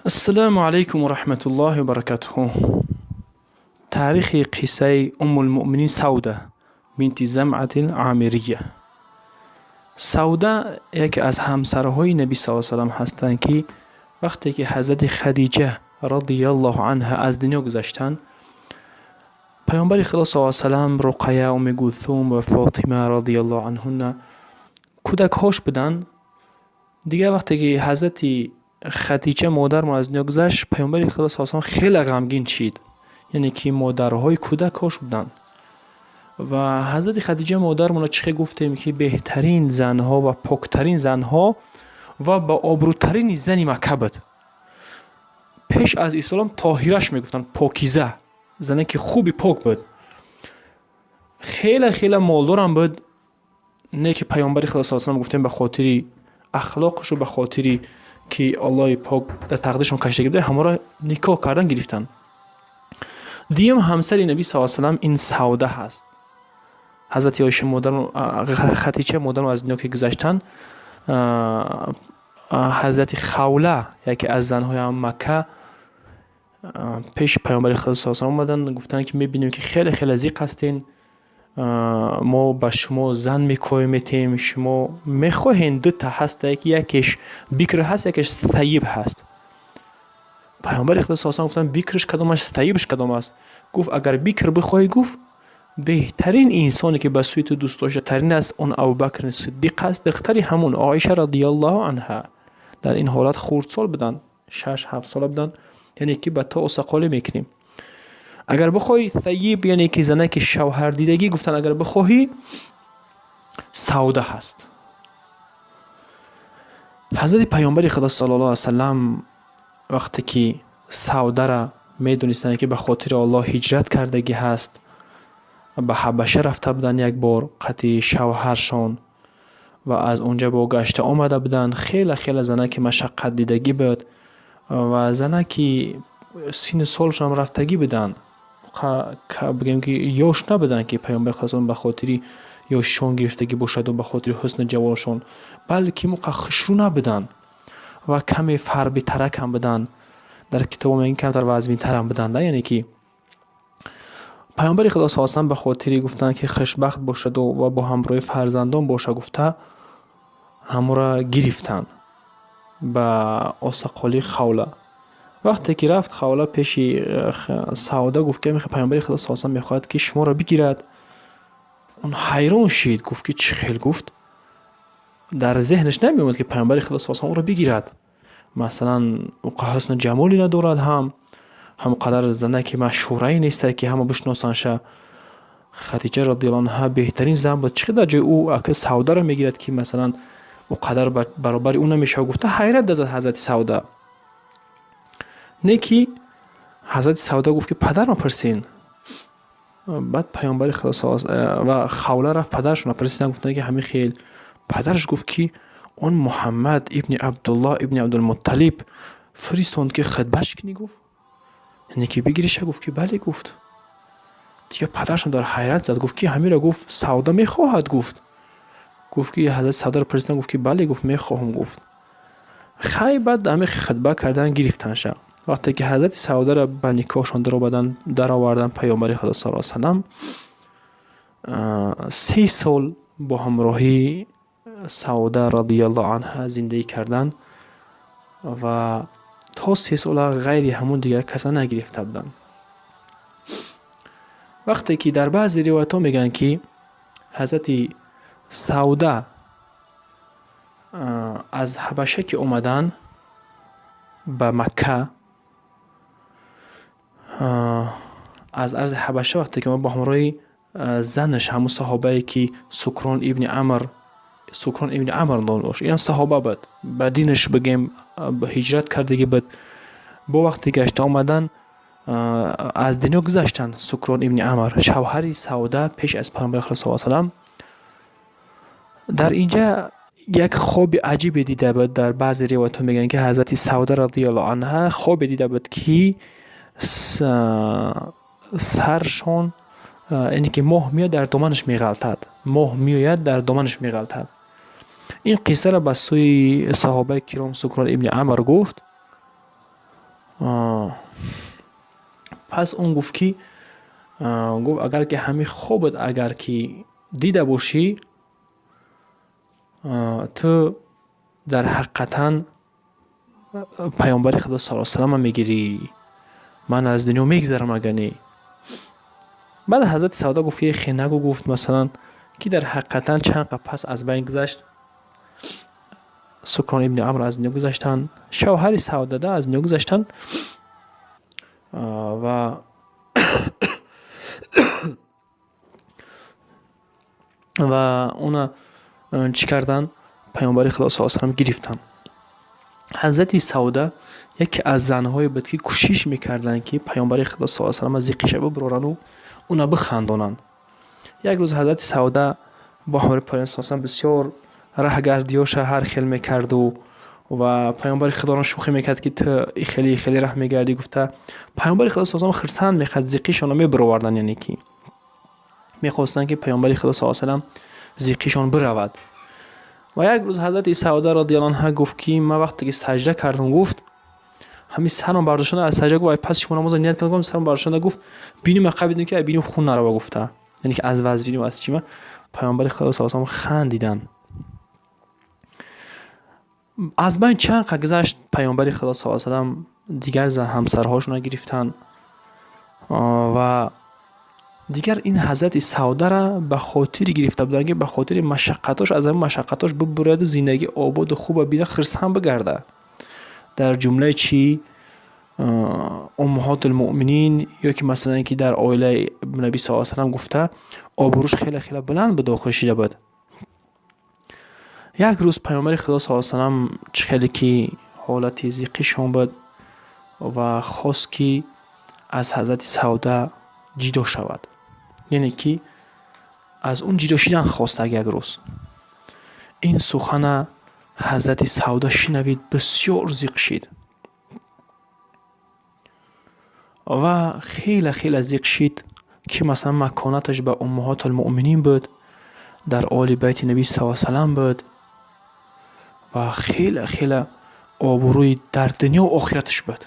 Ассалому алайкум ва раҳматуллоҳи ва баракатуҳу. Таърихи қиссаи Уммулмуъминин Савда бинти Замъати Амирия. Савда яке аз ҳамсарҳои Наби саллаллоҳу алайҳи васаллам ҳастанд, ки вақте ки ҳазрати Хадиҷа радиаллоҳу анҳа аз дунё гузаштанд, Паёмбари Худо саллаллоҳу алайҳи васаллам Руқая, Умми Гулсум ва Фотима радиаллоҳу анҳунна кӯдакҳош буданд. Дигар вақте ки ҳазрати Хадиҷа модармон аз дунё гузашт, Паёмбари Худо саллаллоҳу алайҳи васаллам хеле ғамгин шид, яъне ки модарҳои кӯдакҳош буданд. Ва ҳазрати Хадиҷа модармонро чӣ хел гуфтем, ки беҳтарин занҳо ва поктарин занҳо ва ба обрӯтарини зани Макка буд. Пеш аз ислом тоҳираш мегуфтанд, покиза, зане ки хуби пок буд, хеле хеле молдорам буд. Не ки Паёмбари Худо саллаллоҳу алайҳи васаллам гуфтем, ба хотири ахлоқашу ба хотири ки Аллоҳи пок дар тақдиршон кашида буда, ҳамаро никоҳ кардан гирифтанд. Дуюм ҳамсари Наби саллаллоҳу алайҳи васаллам ин Савда ҳаст. Ҳазрати Оиша модарон, Хатича модарон аз дунё ки гузаштанд, ҳазрати Хавла, яке аз занҳои Макка, пеши Паёмбари Худо саллаллоҳу алайҳи васаллам омаданд, гуфтанд, ки мебинем, ки хеле хеле зиқ ҳастен, мо ба шумо зан мекоҳем, метиҳем, шумо мехоҳем? Дута ҳастае, ки якеш бикр ҳаст, якеш сайиб ҳаст. Паёмбари Худо саллаллоҳу алайҳи васаллам гуфтанд: «Бикрш кадом аст, сайибш кадом аст?» Гуфт: «Агар бикр бихоҳӣ, гуфт, беҳтарин инсоне, ки ба сӯи ту дӯстдоштатарин аст, он Абубакри Сиддиқ аст, духтари ҳамун Оиша радиаллоҳу анҳа». Дар ин ҳолат хурдсол буданд, 6-7 сола буданд, яъне ки ба то осақолӣ мекунем. Агар бихоҳӣ сайиб, яъне ки занаки шавҳардидагӣ, гуфтанд, агар бихоҳӣ, Савда ҳаст. Ҳазрати Паёмбари Худо саллаллоҳу алайҳи васаллам вақте ки Савдара медонистанд, ки ба хотири Аллоҳ ҳиҷрат кардагӣ ҳаст, ба Ҳабаша рафта буданд як бор қати шавҳаршон ва аз онҷа бо гашта омада буданд. Хеле хеле занаки машаққатдидагӣ буд ва занаки синну солшон рафтагӣ буданд, бигӯем, ки ёш набуданд, ки Паёмбари Худо ба хотири ёшишон гирифтагӣ бошаду ба хотири ҳусну ҷамолшон, балки муқа хушрӯ набуданд ва каме фарбитаракам буданд. Дар китобо мегӯянд, камтар вазминтарам буданд. Яъне ки Паёмбари Худо саллаллоҳу алайҳи ба хотири гуфтанд, ки хушбахт бошаду ва бо ҳамроҳи фарзандон боша гуфта, ҳамонро гирифтанд ба осақолии Хавла. Вақте ки рафт Хавла пеши Савда, гуфт, ки Паёмбари Худо саллаллоҳу алайҳи мехоҳад, ки шуморо бигирад. Он ҳайрон шид, гуфт, ки чӣ хел? Гуфт, дар зеҳнаш намеомад, ки Паёмбари Худо саллаллоҳу алайҳи ӯро бигирад. Масалан, ӯ ҳусну ҷамоле надорад, ҳам қадар занаки машҳурае нестад, ки ҳама бишносандша. Хадиҷа радиаллоҳу анҳа беҳтарин зан буд, чӣ хел дар ҷои ӯ ака Савдаро мегирад, ки масалан ӯ қадар баробари ӯ намешавад, гуфта ҳайрат зад ҳазрати Савда. Не ки ҳазрати Савда гуфт, ки падарро пурсен. Баъд Паёмбари Худо ва Хавла рафт, падарашонро пурсидан, гуфтанд, ки ҳамин хел. Падараш гуфт, ки он Муҳаммад ибни Абдуллоҳ ибни Абдулмутталиб фиристонд, ки хидбаш кунӣ, гуфт, яъне ки бигириша? Гуфт, ки бале, гуфт. Дигар падарашон дар ҳайрат зад, гуфт, ки ҳаминро, гуфт, Савда мехоҳад, гуфт. Гуфт, ки ҳазрати Савдаро пурсидан, гуфт, ки бале, гуфт, мехоҳам, гуфт. Хай, баъд ҳамин хидба кардан гирифтанша. Вақте ки ҳазрати Савдаро ба никоҳшон даровардан, Паёмбари Худо саллаллоҳу алайҳи васаллам 3 сол бо ҳамроҳии Савда радиаллоҳу анҳа зиндагӣ карданд ва то 3 сола ғайри ҳамун дигар каса нагирифта буданд. Вақте ки дар баъзе ривоятҳо мегӯянд, ки ҳазрати Савда аз Ҳабаша ки омаданд ба Макка, аз арзи Ҳабаша вақте ки бо ҳамроҳи занаш, ҳамун саҳобае, ки Сукрон ибни Амр, Сукрон ибни Амр ном дошт, инам саҳоба буд, ба динаш бигем ҳиҷрат кардагӣ буд, бо вақте гашта омадан аз дунё гузаштанд. Сукрон ибни Амр, шавҳари Савда, пеш аз Паёмбари Худо саллаллоҳу алайҳи васаллам дар инҷа як хоби аҷибе дида буд. Дар баъзе ривоятҳо мегӯянд, ки ҳазрати Савда радиаллоҳу анҳа хобе дида буд, ки саршон, яъне ки моҳ меояд, дар доманаш меғалтад, моҳ меояд, дар доманаш меғалтад. Ин қиссаро ба сӯи саҳобаи киром Сукрон ибни Амр гуфт. Пас он гуфт, ки гуфт, агар ки ҳамин хобат агар ки дида бошӣ, ту дар ҳақиқатан паёмбари Худо саллаллоҳу алайҳи васаллама мегирӣ, ман аз дунё мегзарам агар не. Баъд ҳазрати Савда гуфт, ки хе нагӯ, гуфт, масалан, ки дар ҳақиқатан чанд қа пас аз байн гузашт, Сукрон ибни Амр аз дунё гузаштанд, шавҳари Савдада аз дунё гузаштанд ва она чӣ карданд? Паёмбари Худо саллаллоҳу алайҳи васаллам гирифтанд. Ҳазрати Савда яке аз занҳое буд, ки кӯшиш мекарданд, ки паёмбари Худо саллаллоҳу алайҳи васаллам аз зиқиша бибарорану уна бихандонанд. Як рӯз ҳазрати Савда бо ҳамроҳи паёмбар саллаллоҳу алайҳи васаллам бисёр раҳгардиёша ҳар хел мекарду ва паёмбари Худоро шӯхӣ мекард, ки ту хеле хеле раҳ мегардӣ, гуфта. Паёмбари Худо саллаллоҳу алайҳи васаллам хирсанд мекард, зиқишонро мебароварданд, яъне ки мехостанд, ки паёмбари Худо саллаллоҳу алайҳи васаллам зиқишон биравад. Ва як рӯз ҳазрати Савда радиаллоҳу анҳа гуфт, ки ман вақте ки саҷда кардам, гуфт, ҳамин сарам бардоштанда аз саҷда, гуфт, пас шумо намоза ният кардам, сарам бардоштанда, гуфт, биним ақаб дидем, ки ай биним хун нарава, гуфта, яъне ки аз вазвиним, аз чима. Паёмбари Худо саллаллоҳу алайҳи васаллам хандиданд. Аз байн чанд қа гузашт, паёмбари Худо саллаллоҳу алайҳи васаллам дигар ҳамсарҳошонро гирифтанд ва дигар ин ҳазрати Савдара ба хотири гирифта буданд, ки ба хотири машаққатош, аз ҳамин машаққатош бибураду зиндагии ободу хуба бида, хирсанд бигарда. Дар ҷумлаи чӣ уммаҳотул муъминин ё ки масалан ки дар оилаи наби саллаллоҳу алайҳи васаллам, гуфта, обрӯш хеле хеле баланд ба дохил шида буд. Як рӯз паёмбари Худо саллаллоҳу алайҳи васаллам чӣ хеле ки ҳолати зиқишон буд ва хост, ки аз ҳазрати Савда ҷидо шавад, яъне ки аз он ҷидо шидан хостак. Як рӯз ин сухана ҳазрати Савда шинавид, бисёр зиқ шид ва хеле хеле зиқ шид, ки масалан маконаташ ба уммаҳотул муъминин буд, дар оли байти наби саллаллоҳу алайҳи васаллам буд ва хеле хеле обрӯи дар дунёву охираташ буд.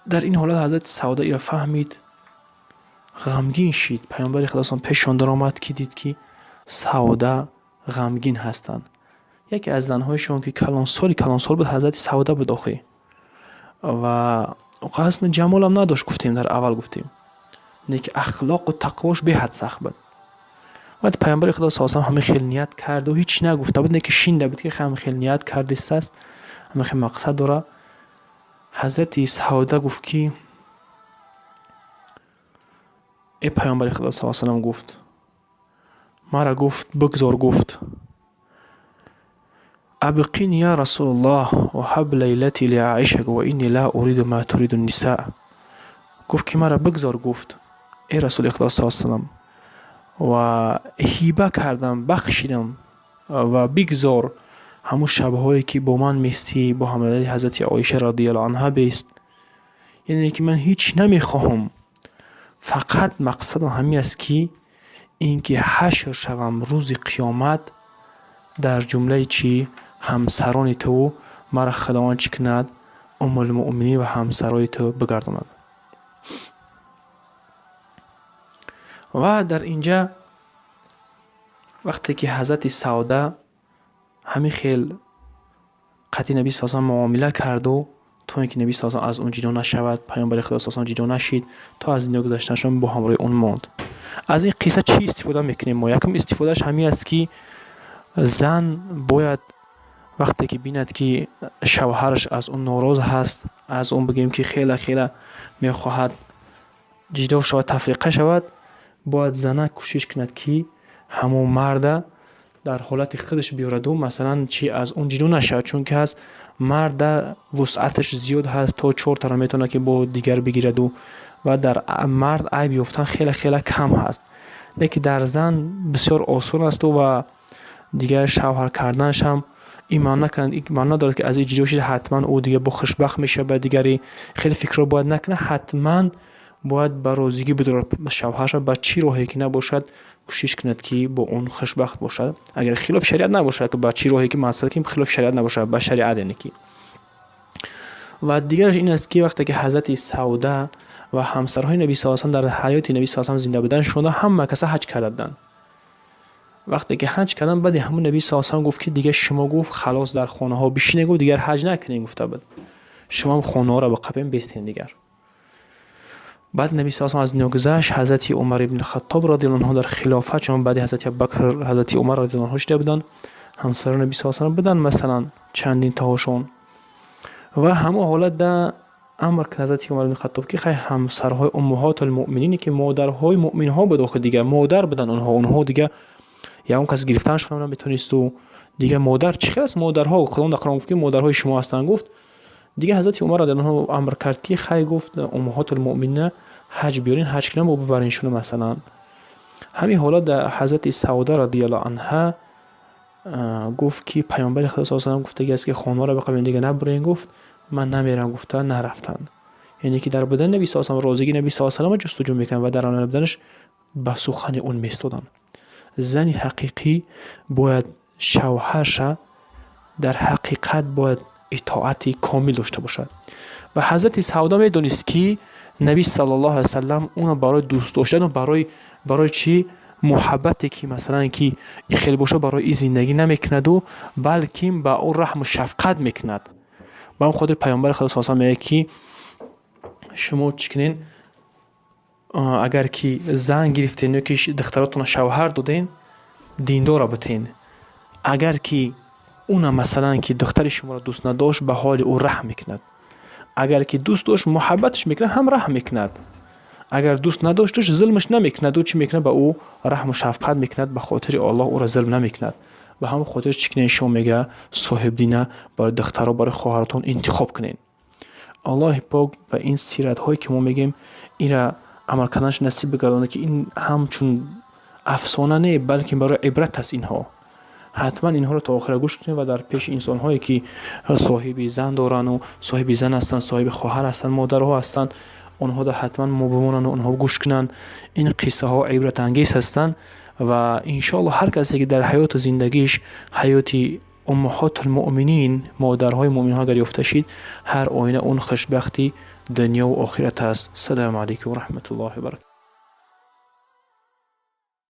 Дар ин ҳолат ҳазрати Савда ира фаҳмид, ғамгин шид. Паёмбари Худо пешон даромад, ки дид, ки Савда ғамгин ҳастанд. Яке аз занҳояшон, ки калонсоли калонсол буд, ҳазрати Савда буд охӣ, ва ҳусну ҷамолам надошт, гуфтем, дар аввал гуфтем, не ки ахлоқу тақвош беҳад сахт буд. Баъд паёмбари Худо саллаллоҳу алайҳи васаллам ҳамин хел ният карду ҳеч нагуфта буд, не ки шинда буд, ки ҳамин хел ният кардистааст, ҳамин хел мақсад дора. Ҳазрати Савда гуфт, ки э паёмбари Худо саллаллоҳу алайҳи васаллам, гуфт, мара, гуфт, бигзор, гуфт, абқини я расулаллоҳ ва ҳаб лайлати лиаиша ва инни ла уриду ма туриду ниса. Гуфт, ки мара бигзор, гуфт, э расули Худо саллаллоҳу алайҳи васаллам, ва ҳиба кардам, бахшидам ва бигзор ҳамун шабҳое, ки бо ман местӣ, бо ҳамроҳии ҳазрати Оиша радиаллоҳу анҳа бест. Яъне ки ман ҳеҷ намехоҳам, фақат мақсадам ҳамин аст, ки ин ки ҳашр шавам рӯзи қиёмат дар ҷумлаи чӣ ҳамсарони ту, мара Худованд чӣ кунад, уммулмуъминин ва ҳамсарои ту бигардонад. Ва дар инҷа вақте ки ҳазрати Савда ҳамин хел қатъи наби саллаллоҳу алайҳи васаллам муомила карду, то ин ки наби саллаллоҳу алайҳи васаллам аз он ҷидо нашавад, паёмбари Худо саллаллоҳу алайҳи васаллам ҷидо нашид, то аз дунё гузаштанашон бо ҳамроҳи он монд. Аз ин қисса чӣ истифода мекунем мо? Якум истифодааш ҳамин аст, ки зан бояд вақте ки бинад, ки шавҳараш аз он нороз ҳаст, аз он бигӯем, ки хеле хеле мехоҳад ҷидо шавад, тафриқа шавад, бояд зана кӯшиш кунад, ки ҳамон марда дар ҳолати худаш биёраду, масалан, чи аз он ҷидо нашавад, чунки ҳаст марда вусъаташ зиёд ҳаст, то чортаро метавонад, ки бо дигар бигираду, ва дар мард айб ёфтан хеле хеле кам ҳаст, лекин дар зан бисёр осон асту. Ва дигар шавҳар карданашам ин маъно накунад, ин маъно надорад, ки аз ин ҷидо шида, ҳатман ӯ дигар бо хушбахт мешавад. Ба дигари хеле фикрҳо бояд накунад, ҳатман бояд ба розигӣ бидорад шавҳарша, ба чӣ роҳе ки набошад, кӯшиш кунад, ки бо он хушбахт бошад, агар хилофи шариат набошад, ба чӣ роҳе ки, масъала ки хилофи шариат набошад, ба шариат, яъне ки. Ва дигараш ин аст, ки вақте ки ҳазрати Савда ва ҳамсарҳои Наби с дар ҳаёти Наби с зинда будан, шунода ҳама каса ҳаҷ карда буданд. Вақте ки ҳаҷ кардан, баъди ҳамун Наби с гуфт, ки дигар шумо, гуфт, халос, дар хонаҳо бишинед, гуфт, дигар ҳаҷ накунед, гуфта буд, шумоам хонаҳоро ба қапем бестен дигар. Баъд Наби с аз дунё гузашт, ҳазрати Умар ибни Хаттоб радиаллоҳу анҳу дар хилофат, чун баъди ҳазрати Абубакр ҳазрати Умар радиаллоҳу анҳу шида буданд, ҳамсарони Наби с буданд, масалан, чандин таҳошон. Ва ҳамон ҳолатда амр кард ҳазрати Умар ибни Хаттоб, ки хай, ҳамсарҳои уммаҳотул муъминине, ки модарҳои муъминҳо буд, охи дигар модар буданд онҳо. Онҳо дигар ягон кас гирифтанашон наметонисту дигар модар чӣ хел аст? Модарҳо, Худованд дар Қуръон гуфт, ки модарҳои шумо ҳастанд, гуфт. Дигар ҳазрати Умар радиаллоҳу анҳу амр кард, ки хай, гуфт, уммаҳотул муъминина ҳаҷ биёрин, ҳаҷ кунам, бо бибариншуну. Масалан, ҳамин ҳолат ҳазрати Савда радиаллоҳу анҳа гуфт, ки паёмбари Худо с гуфтагиаст, ки хонаро биқабем, дигар набурен, гуфт, ман намерам, гуфта нарафтанд. Яъне ки дар будани Наби с розигии Наби с ҷустуҷӯ мекунанд ва дар набуданаш ба сухани он местоданд. Зани ҳақиқӣ бояд шавҳарша дар ҳақиқат бояд итоати комил дошта бошад. Ва ҳазрати Савда медонист, ки Наби саллаллоҳу алайҳи васаллам уно барои дӯст доштану барои чӣ муҳаббате, ки масалан, ки и хел боша, барои и зиндагӣ намекунаду, балки ба ӯ раҳму шафқат мекунад. Ба ҳамн хотир паёмбари Худо с мегӯяд, ки шумо чӣ кунен, агар ки зан гирифтен ё ки духтаротонро шавҳар доден, диндора бутен. Агар ки уна, масалан, ки духтари шуморо дӯст надошт, ба ҳоли ӯ раҳм мекунад. Агар ки дӯст дошт, муҳаббаташ мекунад, ҳам раҳм мекунад. Агар дӯст надошташ, зулмаш намекунад. Ӯ чӣ мекунад? Ба ӯ раҳму шафқат мекунад, ба хотири Аллоҳ ӯро зулм намекунад. Ба ҳамон хотир чӣ кунед шумо, мега, соҳибдина барои духтаро, барои хоҳаратон интихоб кунед. Аллоҳи пок ба ин сиратҳое, ки мо мегӯем, ира амал карданаш насиб бигардонад, ки ин ҳамчун афсона не, балки барои ибрат аст инҳо. Ҳатман инҳоро то охира гӯш кунед ва дар пеши инсонҳое, ки соҳиби зан дорану соҳиби зан ҳастанд, соҳиби хоҳар ҳастанд, модарҳо ҳастанд, онҳода ҳатман мо бимонану онҳо гӯш кунанд. Ин қиссаҳо ибратангез ҳастанд ва иншоалло ҳар касе, ки дар ҳаёту зиндагиш ҳаёти уммаҳотулмуъминин, модарҳои муъминҳо агар ёфта шид, ҳар оина он хушбахти дунёву охират аст. Салому алайкум ва раҳматуллоҳи ва баракатуҳ.